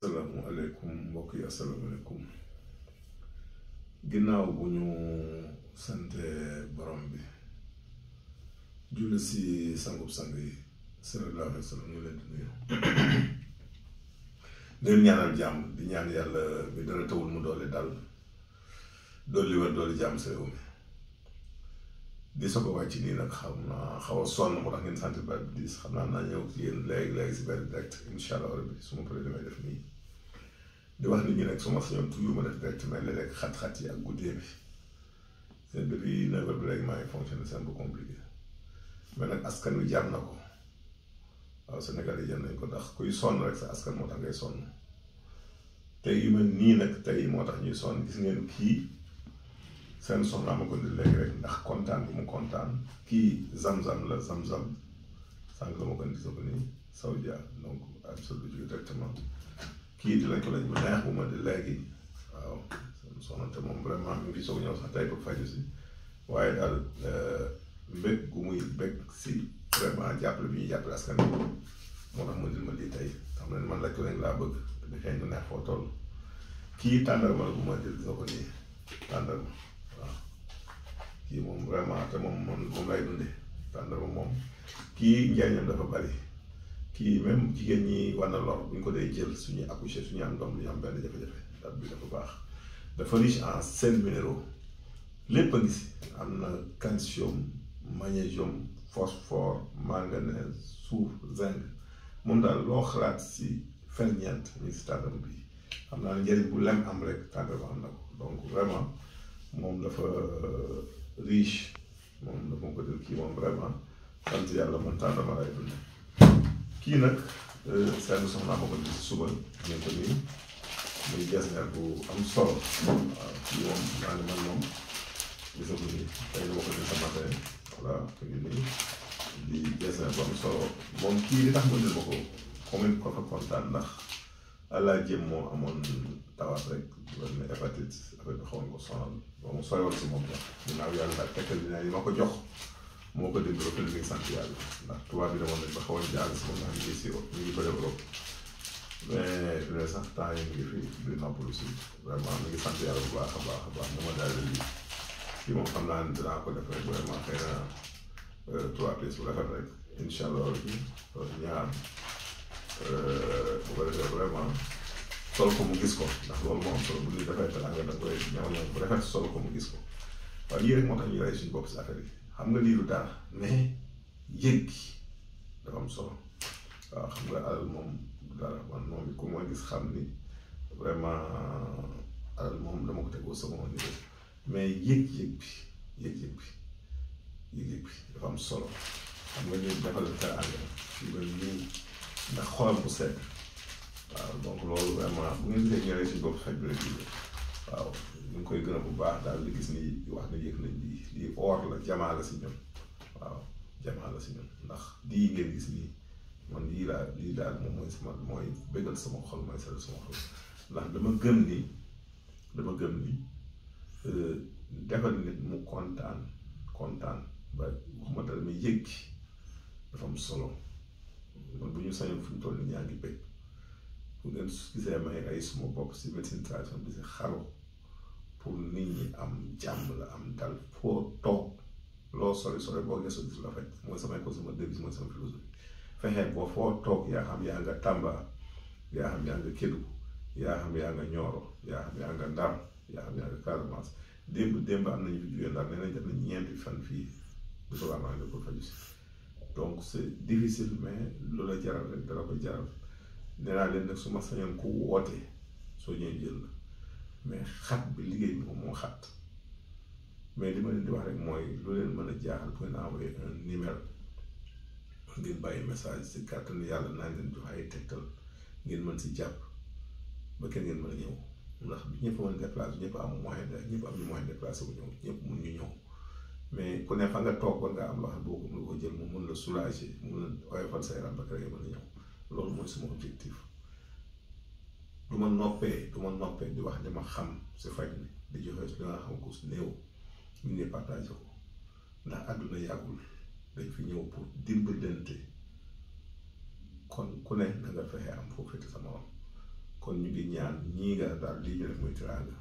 asalaamaaleykum mbokk yi asalaamaaleykum ginnaaw bu ñu sante borom bi julli si sangub sang yi sallallahu alayhi wa sallam ñu leen di nuyu leen ñaanal jàmm di ñaan yàlla bi dara tawul mu doole dal dolli wér dolli jàmm sa réew mi di soog a wàcc nii nag xam naa xaw a sonn moo tax ngeen sant baat bi diis xam naa ñëw ci yéen léegi si benn direct incha allah rabbi su ma paree damay def nii di wax nit ñi nag su ma sañoon toujours ma def direct mais léeg-léeg xat-xat yi ak guddee bi seen depuis 9 heures bi léegi maa ngi fonctionné c'est un peu compliqué mais nag askan wi jar na ko waaw Sénégal yi jar nañ ko ndax kuy sonn rek sa askan moo tax ngay sonn tey yu mel nii nag tey moo tax ñuy sonn gis ngeen kii seen soxlaa ma ko di léegi rek ndax kontaan bi mu kontaan kii zam-zam la zam-zam sànq la ma ko gisoo ko nii Saudia donc absolu jóge directement kii di lañ ko lañ bu neex bu ma di léegi waaw seen soxnante moom vraiment mi ngi fi soog ñëw sax tey pour faju si waaye daal mbég gu muy bég si vraiment jàppale bi ñuy jàppale askan bi moo tax ma dil ma lii tey xam ne man laaj ko lañ laa bëgg di xeeñ du neex foo toll kii tàndarma la bu ma dil gisoo ko nii tàndarma waaw kii moom vraiment te moom lay dundee tàndarma moom kii njariñam dafa bari kii même jigéen ñi war na lor bu ñu ko dee jël suñuy accoucher suñu am doom ñu am benn jafe-jafe date bi dafa baax dafa riche en sels minéraux lépp a ngi si am na calcium magnésium phosphore manganèse soufre zinc moom daal loo xalaat si ferñeent ñu si tàndarma bi xam naa ne njëriñ bu lem am rek tàndarma am na ko donc vraiment moom dafa riche moom dafa ko jël kii moom vraiment sant yàlla man tàndarma lay dundee kii nag seen soxnaa ma ko gis suba ngeen ko nii muy gesner bu am solo waaw kii moom naa ne man moom gisa ko nii tey dama ko jël sa matin voilà ko ngi nii di gesner bu am solo moom kii li tax ma jël ma ko comme ko fa kontaan ndax àllaa jëm moo amoon tawaat rek ne hépatite affaire bi xawoon ko sonal ba mu soriwoon si moom sax ginnaaw yàlla daal tekkal dina yi ma ko jox moo ko déglu rek ñu ngi sant yàlla ndax tubaab bi demoon nañ ba xaw a jàll si moom ndax ñu ngi si ñu ngi bëri Europe mais sax temps yi mu ngi fi di noppalu si vraiment mi ngi sant yàlla bu baax a baax mu ma daal lii kii moom xam naa ne dinaa ko def rek vraiment xëy na 3 pièces bu rafet rek incha allah rabbi ñaar bu ko defee vraiment sol ko mu gis ko ndax loolu moo am solo bu ñuy defee teraanga da koy ñëw bu rafet sol ko mu gis ko waaye lii rek moo tax ñu rey suñu bopp si affaire yi xam nga lii lu dara mais yëg gi dafa am solo waaw xam nga alal moom dara man moom ku ma gis xam ni vraiment alal moom dama ko tegoo sama niveau mais yëg-yëg bi dafa am solo xam nga ñun defal teraanga yu mel nii ndax xolam bu sedd waaw donc loolu vraiment bu ngeen gisee ñëwee si bopp xaj bi rek waaw ñu ngi koy gën a bu baax daal di gis ni wax na yëg nañ lii or la jamaa la si ñun waaw jamaa la si ñun ndax lii ngeen gis nii man lii daal moom mooy bëggal sama xol mooy sedd sama xol ndax dama gëm ni defal nit mu kontaan ba waxuma dara mais yëg gi dafa am solo man bu ñu sañoon fu ñu toll nii ñaa ngi bëgg bu ngeen gisee may ay suma bopp si médecine traditionnelle di si xaru pour nit ñi am jàmm la am dal foo toog loo sori boo gëstoo gis la fekk mooy samay ko sama devise mooy sama philosophie fexeel boo foo toog yaa xam yaa nga Tamba yaa xam yaa nga Kédougou yaa xam yaa nga Nioro yaa xam yaa nga Ndar yaa xam yaa nga Casamance démb am nañu fi jugee Ndar nee nañ def nañ ñeenti fan fii bu soobee am na pour faju si donc c'est difficile mais lu la jaral rek dara ko jaral nee naa leen nag su ma sañoon ku woote soo ñëwee jël la mais xat bi liggéey bi moo xat mais li ma leen di wax rek mooy lu leen mën a jaaxal bu ngeen envoyé un numéro ngeen bàyyi message si kàttanu yàlla naa leen jox ay tegtal ngeen mën si jàpp ba kenn ngeen mën a ñëw ndax bi ñëpp mën déplacé ñëpp am moyen ñu moyen déplacé wu ñëw ñëpp mun ñu ñëw mais ku ne fa nga toog war nga am loo xam boo ko mën ko jël mu mun la soulager mun la oyofal sa yaram ba kër nga mën a ñëw loolu mooy suma objectif du ma noppee di wax li ma xam si faj mi di joxe li nga xam ko su néew ñu ne partagé ko ndax àdduna yàggul dañ fi ñëw pour dimbalante kon ku ne na nga fexe am foo féete sa morom kon ngi ñaan ñii nga daal lii ñu def muy teraanga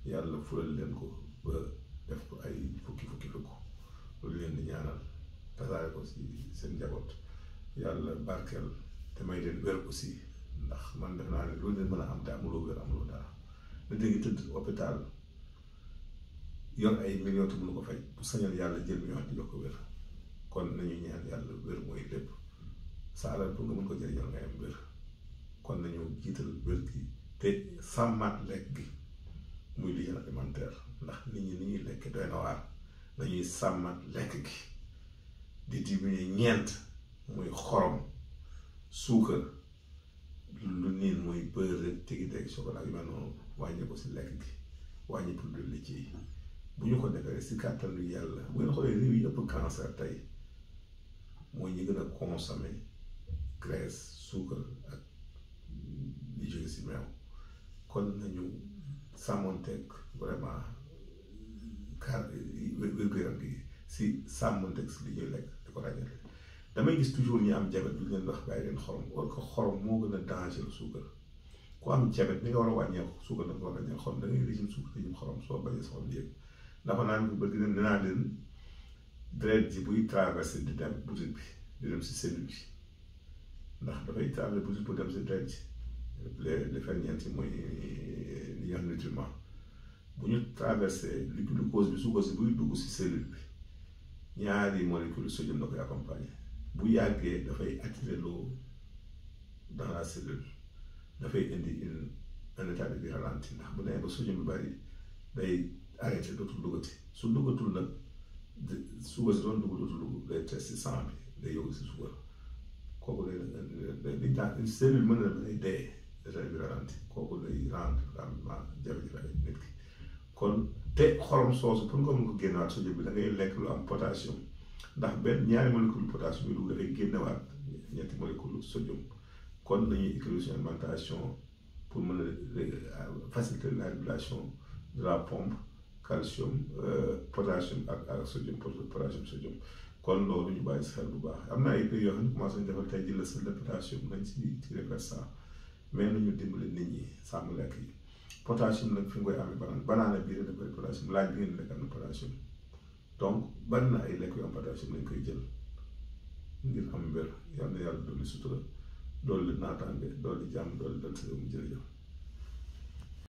yàlla fulal leen ko ba def ko ay fukki loolu leen di ñaanal tasaare ko si seen njaboot yàlla barkeel te may leen wér aussi ndax man def naa ne loolu leen mën a am te amuloo wér amuloo dara da dégg tëdd hôpital yor ay millions te mënu ko fay bu sañal yàlla jël million di jox ko wér kon nañu ñaan yàlla wér mooy lépp sa alal pour nga mën ko jëriñoo ngay am wér kon nañu jiital wér gi te sàmmaat lekk gi muy l'hygiène alimentaire ndax nit ñi ni ñuy lekk doy na waar nañuy sàmmaat lekk gi di diminuer ñeent muy xorom suukar lu niin muy beurre tegi tegi chocolat yu mel noonu wàññi ko si lekk gi wàññi produit laitier yi bu ñu ko defee si kàttanu yàlla bu ngeen xoolee réew yi ëpp cancer tey mooy ñi gën a consommer graisse suukar ak li jóge si meew kon nañu sàmmonteeg vraiment wér-gu-yaram gi si sàmmonteeg si li ñuy lekk di ko ràññale damay gis toujours ñi am jabet du leen wax bàyyi leen xorom or que xorom moo gën a danger suukar ku am jabet ni nga war a wàññeeku suukar da nga war a wàññeeku xorom da ngay régime suukar régime xorom soo bañee sa xorom yëg dafa naan ko bëgg nee naa leen deret ji buy traversé di dem butit bi di dem si cellule bi ndax dafay traversé butit bu dem si deret ji les ferñeent yi mooy li ñuy wax nutriment bu ñu traversé li glucose bi suukar si buy dugg si cellule bi ñaari molécule sodium da koy accompagner bu yàggee dafay attirer l'eau dans la cellule dafay indi un état de vie ralenti ndax bu nee ba sodium bi bari day arrêté dootul duggati su duggatul nag suukar si doon dugg dootul dugg day test si sang bi day yóbbu si suukar kooku day daan cellule mën na day dee état de vie ralenti kooku day rendre rendement jafe-jafe ay nit ki kon te xorom soosu pour nga mën ko génnewaat sodium bi da ngay lekk lu am potassium ndax benn ñaari molécule potassium yi dugg dafay génnewaat ñetti molécule sodium kon nañuy équilibrer suñu alimentation pour mën a faciliter la régulation de la pompe calcium potassium ak sodium potassium sodium kon loolu ñu bàyyi si xel bu baax am na ay pays yoo xam ne commencé nañu defal tey jël sel de potassium nañ si tiré vers ça mais nañu dimbali nit ñi sàmm lekk yi potassium nag fi nga koy amee banaana bii dafa bëri potassium laaj bi ngeen lekk am na potassium donc bari na ay lekk yu am potassium lañ koy jël ngir am mbir yal na yàlla dolli sutura dolli naataange dolli jàmm dolli dal sa réew mi jërëjëf